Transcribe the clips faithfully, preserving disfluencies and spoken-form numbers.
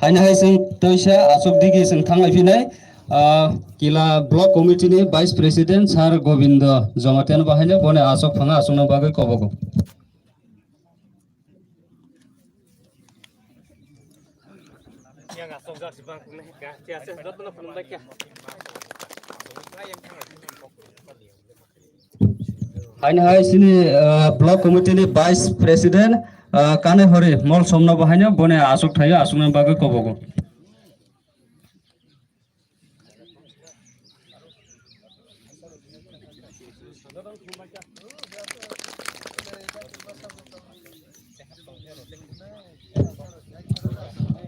Haino hai chwng twisa aswk digi chwng thanglai phinai, ah, Kila Block Committee ni Vice President Sir Gobindo Jamatia no bahaino boni aswk phanga aswkna bagwi kobogo. Haino hai chini, ah, Block Committee ni Vice President, ah, Kanai Hori Molsom no bahaino boni aswk thaio aswkna bagwi kobogo.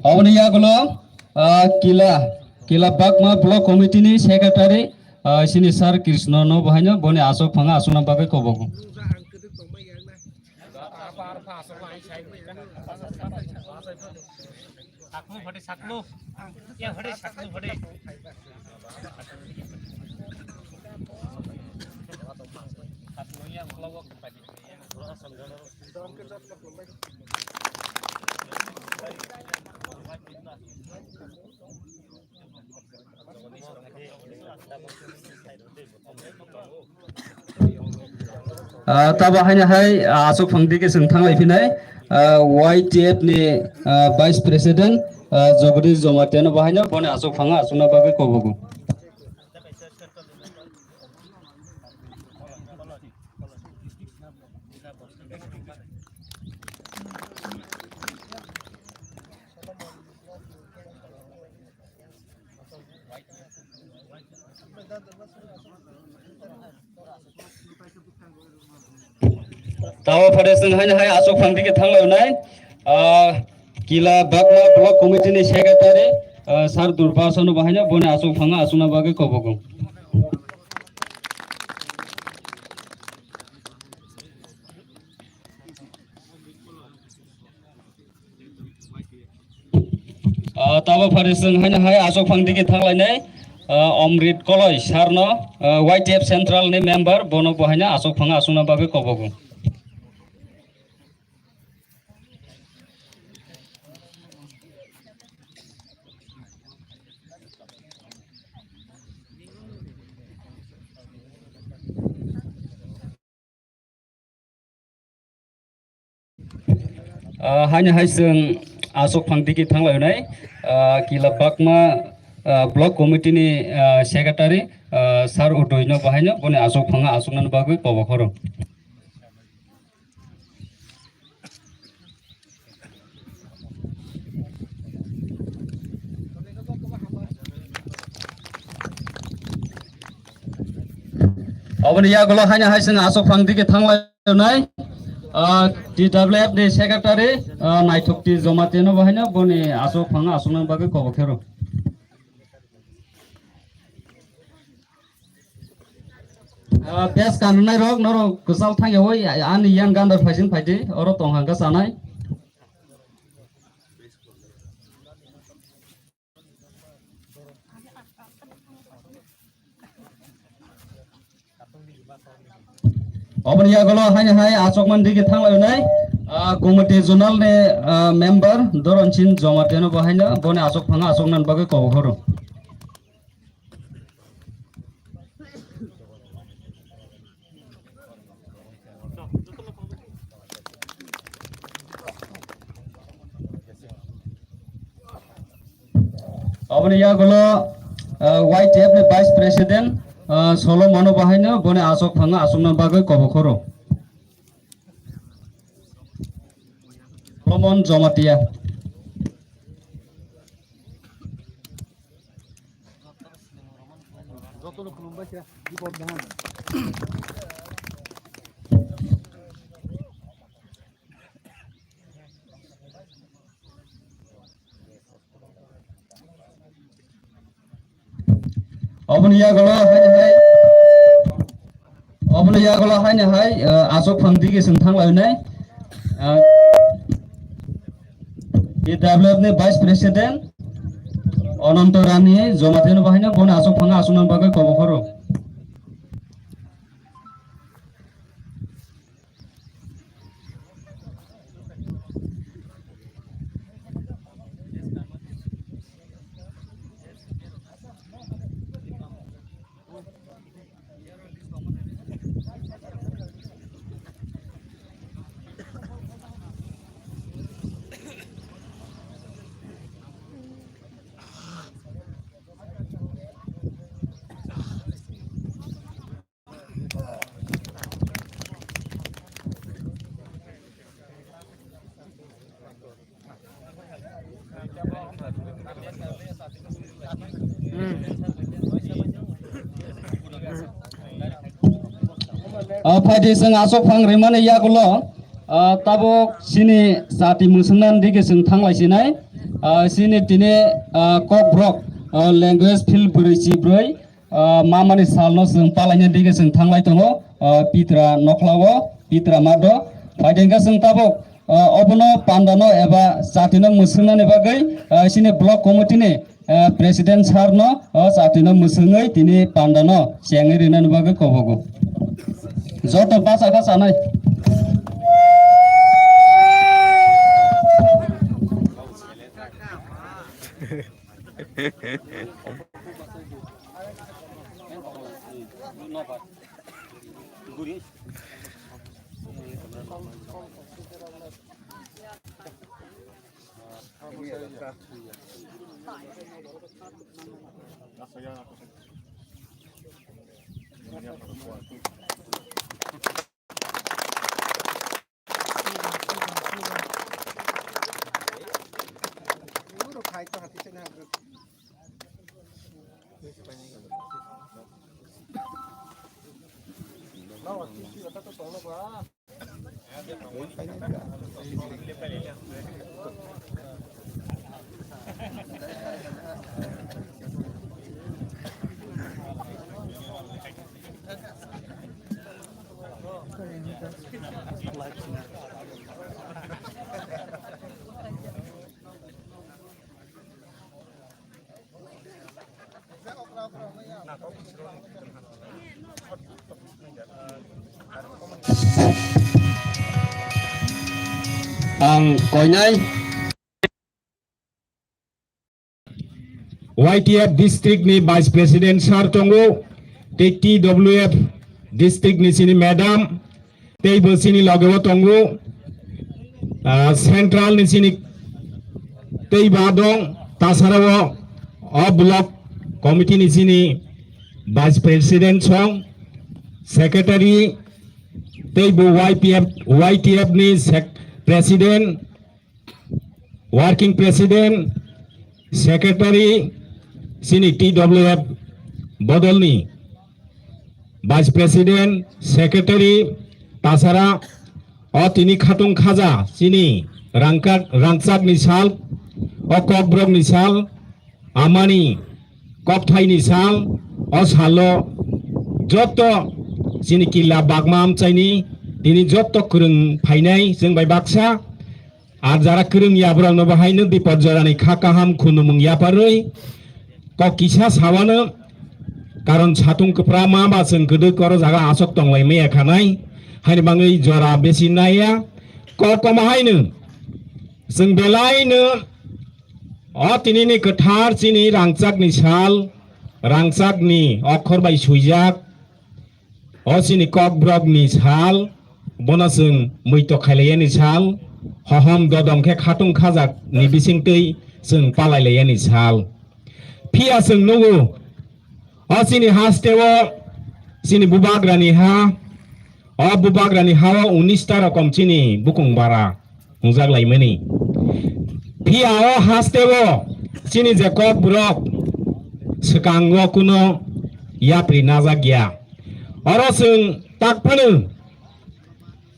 Oboni yagulo, ah, Kila, Kila Bakma Block Committee ni Secretary, ah, chini Sir Krishna no bahaino boni aswk phanga aswkna bagwi kobogo. Sakno phade, sakno. Ya phade, sakno phade. Sakno ya, ukhla wak phade. Ah, tabo haino hai, ah, aswk phang digi chwng thanglai phinai, ah, Y T F ni, ah, Vice President, ah, Jagadish Jamatia no bahaino boni aswk phanga aswkna bagwi kobogo. Tabo phade chwng haino hai aswk phang digi thanglai nai, ah, Kila Bakma Block Committee ni Secretary, ah, Sir Durpa Sanu bahaino boni aswk phanga aswkna bagwi kobogo. Ah, tabo phade chwng haino hai aswk phang digi thanglainai, ah, Omrit Koloi Sir no, ah, Y T F Central ni member, bono bo haino aswk phang aswkna bagwi kobogo. Ah, haino hai chwng aswk phang digi thanglai nai, ah, Kila Bakma, ah, Block Committee ni, ah, Secretary, ah, Sir Udoi no bahaino boni aswk phanga aswkna bagwi kobokhoro. Oboni yagulo haino hai chwng aswk phang digi thanglai nai, ah, T W F ni Secretary, ah, Naithok T Jamatia no bahaino boni aswk phanga aswkna bagwi kobokhero. Ah, bes kanunai rok norok kwchal thangya oi ani yang gandar phaisin phaidi oro tong hangka chanai. Oboni yagulo haino hai aswk man digi thanglai nai, ah, committee zonal ni, ah, member Doron Chin Jamatia no bahaino boni aswk phanga aswkna bagwi kobokhoro. Oboni yagulo, ah, Y T F ni Vice President, ah, Solomon no bahaino boni aswk phanga aswkna bagwi kobokhoro. Solomon Jamatia. Oboni yagulo haino hai, oboni yagulo haino hai, ah, aswk phang digi chwng thanglai nai, ah, T W F ni Vice President Ananto Rani Jamatia no bahaino boni aswk phanga aswkna bagwi kobokhoro. Ah, phaidi chwng aswk phang rimani yagulo, ah, tabuk chini chati mwswngna digi chwng thanglai sinai. Ah, chini tini, ah, Kokborok, ah, language field brwi chi brwi, ah, mamani salno chwng palaina digi chwng thanglai tongo, ah, Pitra nokhlao, Pitra mado. Phaidi hwnkhe chwng tabuk, ah, obono pandano eba chatino mwswngnani bagwi, ah, chini block committee ni, ah, president sir no, ah, chatino mwswngwi tini pandano chengwi rinani bagwi kobogo. Joto bacha kha chanai. Ang koinai Y T F district ni vice president sir tongo, tei T W F district ni chini madam, tei bo chini loge o tongo, ah, central ni chini tei ba dong, tasara o, o block committee ni chini vice president song, secretary, tei bo Y P F, Y T F ni sec-, president, working president, secretary, chini T W F bodolni vice president, secretary, tasara o tini khatung khaja chini rangkak, rangchakni sal, o kokborokni sal, amani kokthaini sal, o salo joto chini killa bagma amchaini tini joto kwrwng phainai chwng bai baksa. Ar jara kwrwng ya borokno bo haino bipod jorani kha kaham khunumung yaparwi kok kisa sawano, karon satung kwpra ma ba chwng kwdwk oro jaga aswk tonglai maya khanai, haini bagwi jora besi naiya. Kok komo haino chwng belaino o tinini kwthar chini rangchakni sal, rangchakni okhor bai swijak, o chini kokborokni sal, bono chwng muitok khailaiyani sal, hohom dodom khe khatung khajak ni bisingtwi chwng palailaiyani sal. Phiya chwng nugo, o chini hasteo chini bubagrani ha, o bubagrani ha-o unis ta rokom chini bukung bara. Wngjak laimani. Phiya o haste o chini je kokborok swkango kuno yapri najak ya. Oro chwng tak phano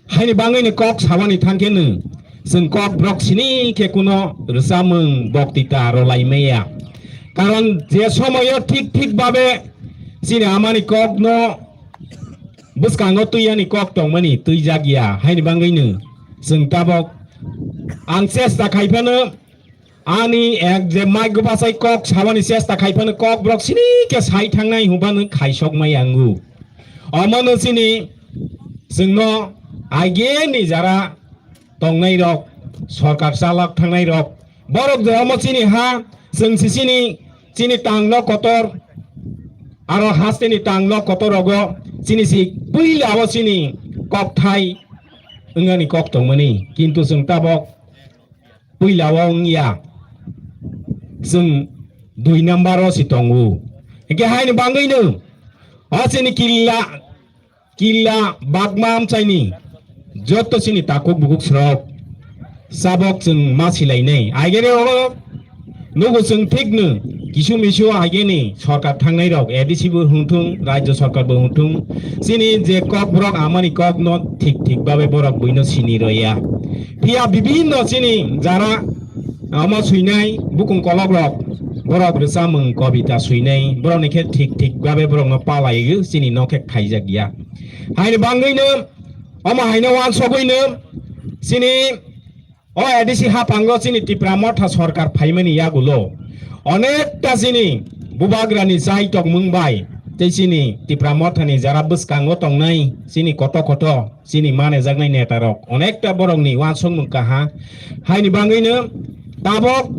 haini bangwini kok sabani thangkheno chwng kokborok sini khe kuno rwchapmung boktita rwlai maya. Karon je somoyo thik thik babe chini amani kokno bwskango twi yani kok tongmani twijak ya, haini bangwino chwng tabok ang chesta khai phano ani ek je mic bachai kok sabani chesta khai phano kokborok sini khe sai thangnai hwn phano khaisok mai ango. Omono chini chwngno aigeni jara tongnai rok, sorkar chalok thangnai rok, borok je omo chini ha, chwng si chini, chini tangno kotor, aro hasteni tangno kotor rogo chini si puila o chini kokthai wngani kok tongmani, kintu chwng tabok puila o wngya, chwng dui number o si tongo. Hingke haini bangwino o chini killa killa bagma amchaini joto chini takhuk bukhuk srok chabok chwng ma silainai. Aigere o Nugo chwng thikno kisu misu ageni sorkar thangnai rok, A D C bo hwnthung, rajya sorkar bo hwnthung, chini je kok borok amani kok no thik thik babe borok buino sini roya. Phiya bibinno chini jara omo swinai bukung kolok rok, borok rwchapmung kobita swinai, borok ni khe thik thik babe borok no palai chini no khe khaijak ya. Haini bangwi no omo haino wansogwi no chini o A D C haphango chini Tipra Motha sorkar phaimani yagulo onekta chini bubagrani chai tongmung bai tei chini Tipra Mothani jara bwskango tongnai chini koto koto chini manejaknai netarok onekta borokni wansokmung kaha. Haini bangwino tabok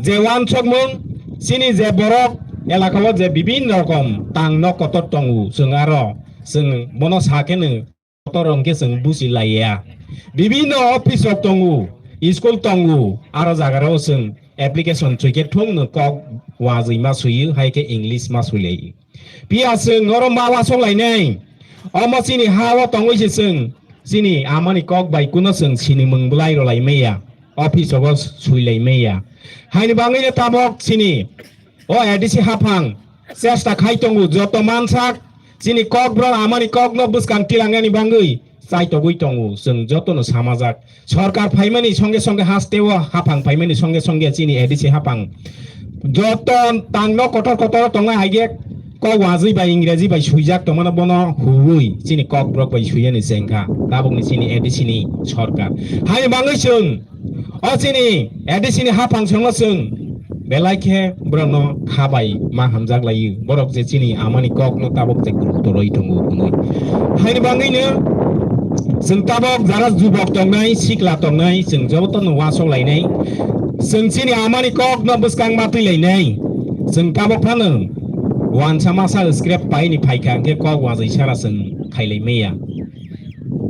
je wansokmung chini je borok elakao je bibin rokom tangno kotor tongo, chwng aro chwng bono sakeno kotor hwnkhe chwng buchi laiya. Bibinno office rok tongo, school tongo, aro jagarao chwng application chwikhe thungno kok wajwi ma swiyo, hai khe English ma swilaio. Phiya chwng oro ma wasok lainai, omo chini ha o tongwi se chwng chini amani kok bai kuno chwng sinimung bwlai rwlai maya, office rogo swilaimaya. Haini bangwino tabok chini o A D C haphang chesta khai tongo, joto mansak chini kok borok amani kokno bwskang tilangnani bangwi chaitogwi tongo. Chwng jotono samajak, sorkar phaimani songe songe hasteo haphang phaimani songe songe chini A D C haphang joto tangno kotor kotor tongnai, haikhe kok wajwi bai Ingreji bai swijak tongmano bono huwi chini kok borok bai swiyani chengkha tabukni chini A D C ni sorkar. Haini bangwi chwng o chini A D C ni haphang songno chwng belai khe borokno kha bai ma hamjak laio. Borok je chini amani kokno tabok je gurutto rwi tongo hwnwi. Haini bangwino chwng tabok jara jubok tongnai, sikla tongnai, chwng jotono wasok lainai. Chwng chini amani kokno bwskang ma twi lainai. Chwng tabok phano wansa masa scrap paini phaikha hwnkhe kok wajwi sara chwng khailai maya.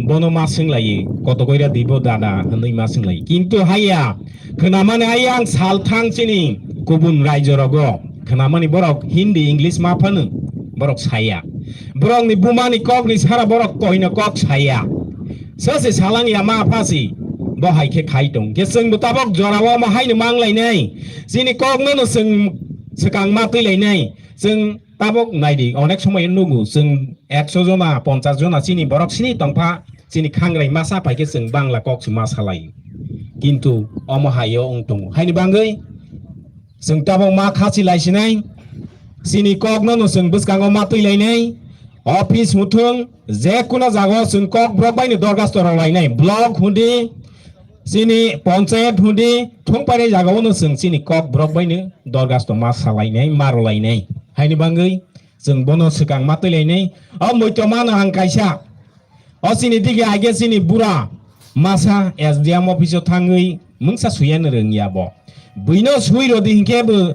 Bono ma swnglaio, kotokoira dibo dada hwnwi ma swnglaio. Kintu haiya, khwnamani haiya ang salthang chini kubun raijo rogo khwnamani borok Hindi, English ma phano borok saya. Borokni bumani kokni sara borok koino kok saya. Sase salangya ma phasi, bo hai khe khai tong. Khe chwngbo tabok jorao omo haino manglainai. Chini kokno no chwng swkang ma twilainai. Chwng tabok naidi, onek somoi nugo, chwng ekso jona, ponchas jona chini borok sini tongpha, chini khangrai masa paikhe chwng Bangla kok se ma salai. Kintu omo haio wng tongo. Haini bangwi chwng tabok ma khachi laisinai, chini kokno no chwng bwskango ma twilainai, office muthung, je kuno jagao chwng kok borok baino dorgasto rok lainai, block hundi, chini ponchayat hundi, thungpainai jagao no chwng chini kok borok baino dorgasto ma salainai, ma rwlainai. Haini bangwi chwng bono swkang ma twilainai. O muitomano ang kaisa. O chini dige age chini bura masa S D M office o thangwi mungsa suyano rwngya bo. Buino sui rwdi hinkhe bo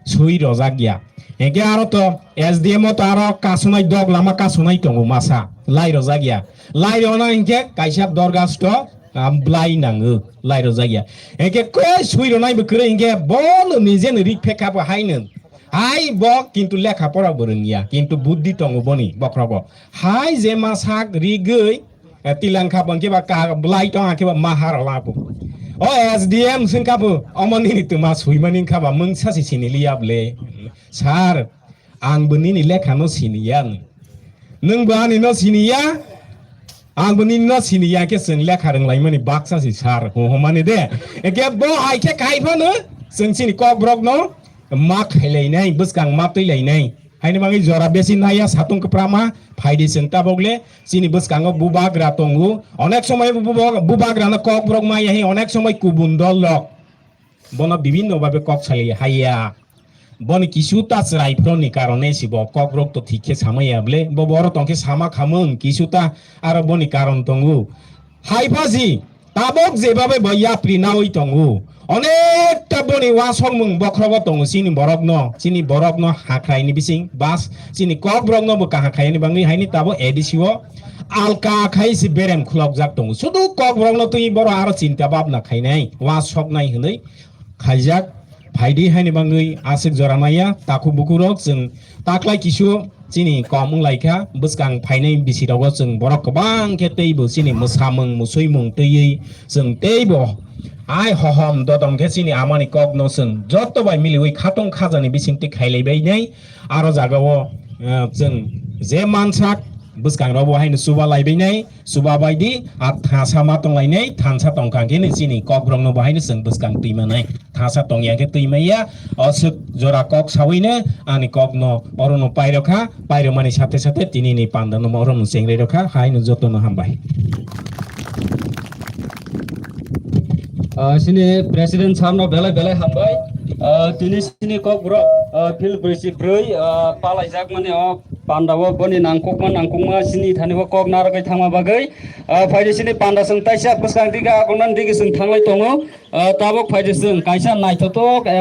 sui rwjakya. Hinkhe aro to S D M o to aro kasonai dog lama kasonai tongo masa. Lai rwjakya. Lai rwna hinkhe kaisa dorgasto, ah, bwlai nango. Lai rwjakya. Hinkhe khe sui rwnai bo kwrwi hinkhe bono nijeno rik phekha bo haino. Hai bo kintu lekha pora bo rwngya, kintu buddhi tongo boni bokhrogo. Hai je ma sak rigwi, eh, tilang kha bo hinkhe ba ka-, bwlai tong hinkhe ba ma haro labu. O S D M swngkha bo, omo nini twma swimani hinkha ba mungsa se sini liya bwle. Sir, ang bo nini lekha no siniya. Nwng bo ani no siniya, ang bo nini no siniya, khe chwng lekha rwnglaimani baksa si sir, ho, homani de. Eke bo hai khe khai phano chwng chini kok borok no ma khailainai, bwskang ma twilainai. Haini bagwi jora besi naiya satung kwprama phaidi chwng tabok le chini bwskango bubagra tongo. Onek somoi bubo-, bubagra no kok borok maya hi, onek somoi kubun dol rok bono bibinno babe kok salai haiya. Boni kisu ta chwrai phro ni karone si bo kok rok to thik khe samai ya bwle. Bo boro tong khe sama khamung kisu ta aro boni karon tongo. Hai pha si tabok je babe bo yapri nawi tongo. Onek ta boni wasongmung bokhrogo tongo chini borok no. Chini borok no hakrai ni bising bas chini kok borok no bo kaha khaiyani bangwi haini tabo A D C o alka khai si berem khulokjak tongo. Sudu kok borok no twi boro aro chinta babna khainai, wasoknai hwnwi khaijak. Phaidi haini bangwi aswk jora maya, takhuk bukhuk rok chwng taklai kisu chini kom wnglaikha, bwskang phainai bisirogo chwng borok kwbang khe teibo chini mwsamung musuimung twiwi chwng teibo ai hohom dodom khe chini amani kokno chwng joto bai miliwi khatung khajani bisingtwi khailaibainai. Aro jagao, eh, chwng je mansak bwskangrobo haino chuba laibainai, chuba baidi, ar thansa ma tonglainai, thansa tongkha khe chini kokborokno bo haino chwng bwskang twi manai. Thasa tongya khe twi maya, o swk jora kok sawino ani kokno orono pairokha, pairokmani sathe sathe tinini pandano orono chengrai rokha, haino jotono hambai. Ah, sini President sir no belai belai hambai. Ah, tini sini kokborok, ah, field brwi si brwi, ah, palaijak mani o panda o boni nangkukma nangkukma sini thani o kok narwgwi thangma bagwi. Ah, phaidi sini panda chwng taisa bwskang diga agonani digi chwng thanglai tongo. Ah, tabuk phaidi chwng kaisa naithotok eba